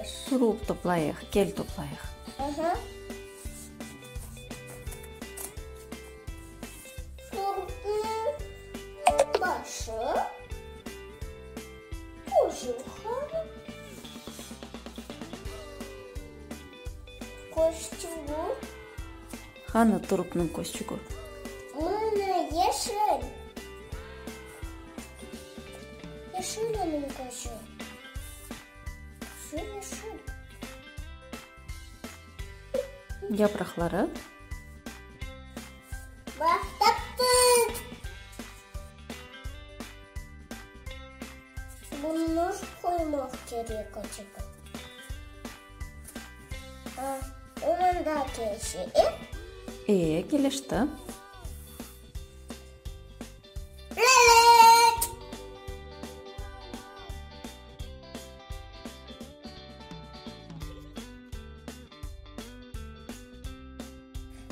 Turup toplayıq, kel toplayıq. Aha. Turupnıñ başı, kojuha, közçügi. Qani turupnıñ közçügi? Mına yeşil. Yeşil onıñ közü. Şu yeşil. Yapraqları. Baq, taptıq! Bunı nasıl qoymaq kerek acaba? A, o mında kelişe, e? E, kelişti. Lelek!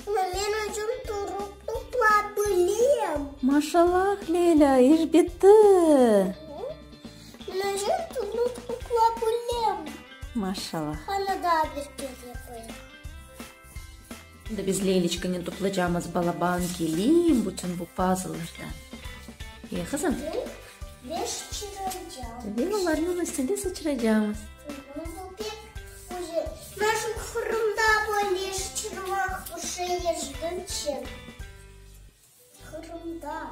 Men özüm turıp toplap bilem. Maşallah, Leylâ, iş bitti. Men özüm turıp toplap bilem. Maşallah. Qana daa bir kere qoyayıq. Şimdi biz Leyliçkanen toplaycamız balaban kelim bütün bu pazllardan. E, qızım? Ve sıçraycamız. Ve olarnıñ üstünde sıçraycamız. Bu pek güzel. Nasıl Qırımda böyle sıçırmaq bir şey eşittim. Qırımda.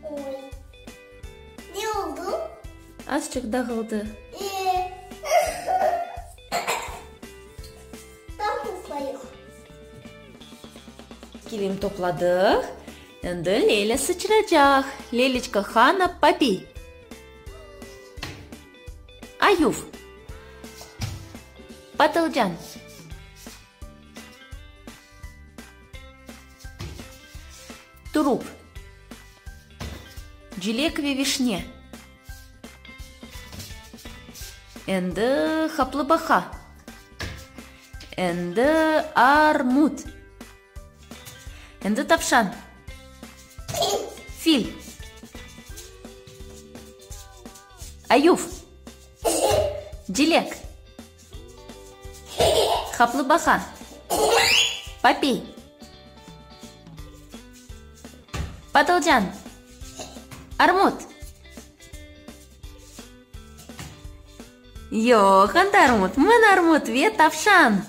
Oy. Ne oldu? Azçıq dağıldı. E. Tam toplayıq. Kilim topladıq. Endi Leyla sıçracaq. Leyliçka, qana, papiy. Ayuv. Patılcan. Turup. Cilek ve vişne. Endi haplıbaqa. Endi armut. Endi tavşan. Fil. Ayuv. Cilek. Haplıbaqa. Papiy. Patılcan. Armut. Yoq, anda armut, mına armut ve tavşan.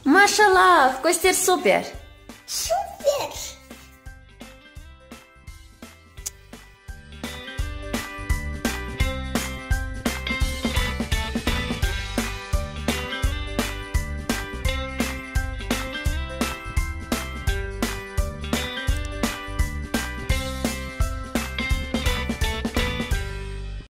Maşallah, köster super. Super!